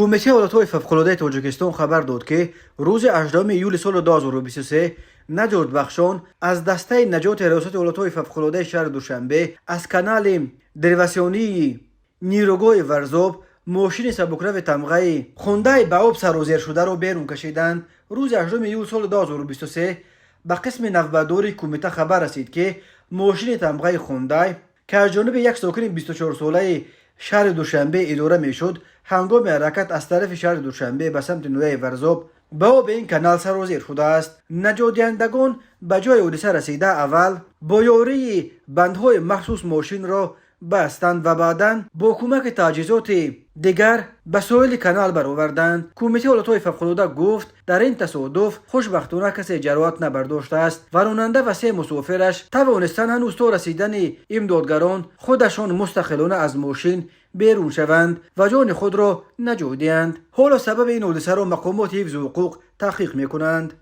Кумитаи ҳолатҳои фавқулодаи Тоҷикистон хабар дод, ки рӯзи 18 июли соли 2023 наҷотбахшон аз дастаи наҷоти Раёсати ҳолатҳои фавқулодаи шаҳри Душанбе аз канали дериватсионии нерӯгоҳи Варзоб мошини сабукрави тамғаи «Хундай» ба об сарозершударо берун кашиданд. Рӯзи 8 июл соли 2023 ба қисми навбатдории кумита хабар расид, ки мошини тамғаи «Хундай», ки аз ҷониби як сокини 24-солаи шаҳри Душанбе идора мешуд, ҳангоми ҳаракат аз тарафи шаҳри Душанбе ба самти ноҳияи Варзоб ба оби ин канал сарозер шудааст. Наҷотдиҳандагон ба ҷои ҳодиса расида, аввал бо ёрии бандҳои махсус мошинро бастанд ва баъдан бо кӯмаки таҷҳизоти дигар ба соҳили канал бароварданд. Кумитаи ҳолатҳои фавқулода гуфт, дар ин тасодуф хушбахтона касе ҷароҳат набардоштааст ва ронанда ва се мусофираш тавонистанд ҳанӯз то расидани имдодгарон худашон мустақилона аз мошин берун шаванд ва ҷони худро наҷот диҳанд. Ҳоло сабаби ин ҳодисаро мақомоти ҳифзи ҳуқуқ таҳқиқ мекунанд.